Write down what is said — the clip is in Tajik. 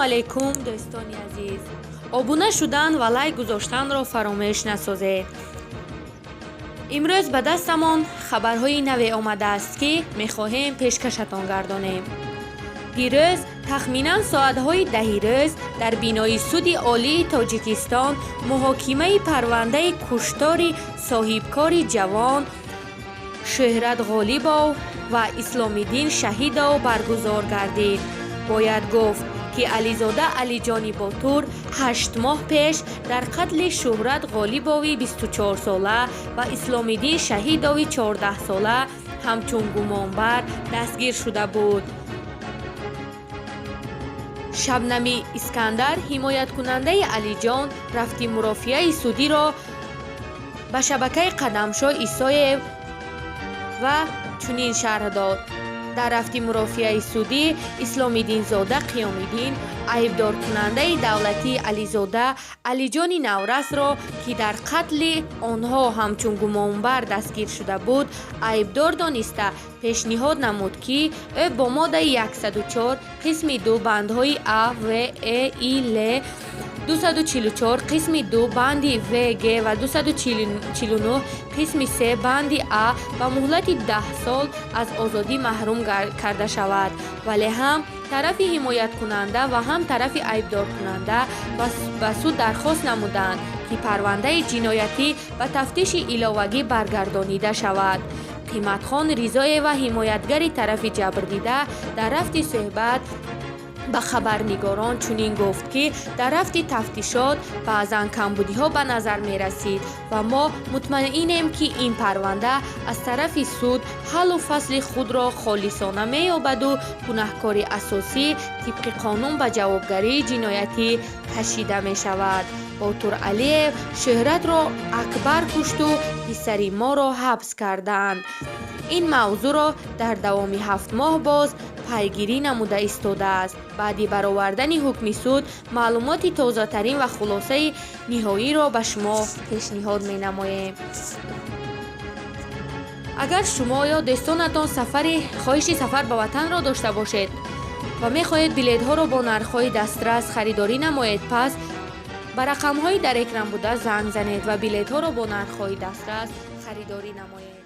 Алайкум, дӯстони азиз! Обуна шудан ва лайк гузоштанро фаромӯш насозед. Имрӯз ба дастамон хабарҳои наве омадааст, ки мехоҳем пешкашатон гардонем. Дирӯз тахминан соатҳои 10-и рӯз дар бинои Суди Олии Тоҷикистон муҳокимаи парвандаи куштори соҳибкори ҷавон Шӯҳрат Ғолибов ва Исломиддин Шаҳидов баргузор гардид. Бояд гуфт, ки Ализода Алиҷони Ботур 8 моҳ пеш дар қатли Шӯҳрат Ғолибови 24-сола ва Исломиддин Шаҳидови 14-сола ҳамчун гумонбар дастгир шуда буд. Шабнами Искандар, ҳимояткунандаи Алиҷон, рафти мурофиаи судиро ба шабакаи Қадамшоҳ Исоев ва чунин шарҳ дод: «Дар рафти мурофиаи судӣ Исломиддинзода Қиёмиддин, айбдоркунандаи давлатии Ализода Алиҷони наврасро, ки дар қатли онҳо ҳамчун гумонбар дастгир шуда буд, айбдор дониста, пешниҳод намуд, ки ӯ бо моддаи 104 қисми 2 бандҳои а, в, э, и, л, 244 қисми 2 банди в, г ва 249 қисми 3 банди а ба муҳлати 10 сол аз озодӣ маҳрум карда шавад. Вале ҳам тарафи ҳимояткунанда ва ҳам тарафи айбдоркунанда ба суд дархост намуданд, ки парвандаи ҷиноятӣ ба тафтиши иловагӣ баргардонида шавад». Қиматхон Ризоева, ҳимоятгари тарафи ҷабрдида, дар рафти суҳбат ба хабарнигорон чунин гуфт, ки дар рафти тафтишот баъзан камбудиҳо ба назар мерасид ва мо мутмаинем, ки ин парванда аз тарафи суд ҳаллу фасли худро холисона меёбаду гунаҳкори асосӣ тибқи қонун ба ҷавобгарии ҷиноятӣ кашида мешавад. Ботур Алиев Шӯҳратро Акбар кушту писари моро ҳабс карданд. Ин мавзӯъро дар давоми 7 моҳ боз пайгирӣ намуда истодааст. Баъди баровардани ҳукми суд маълумоти тозатарин ва хулосаи ниҳоиро ба шумо пешниҳод менамоем. Агар шумо ё дӯстонатон сафари хоҳиши сафар ба ватанро дошта бошед ва мехоҳед билетҳоро бо нархҳои дастрас харидорӣ намоед, пас ба рақамҳои дар экран буда занг занед ва билетҳоро бо нархҳои дастрас харидорӣ намоед.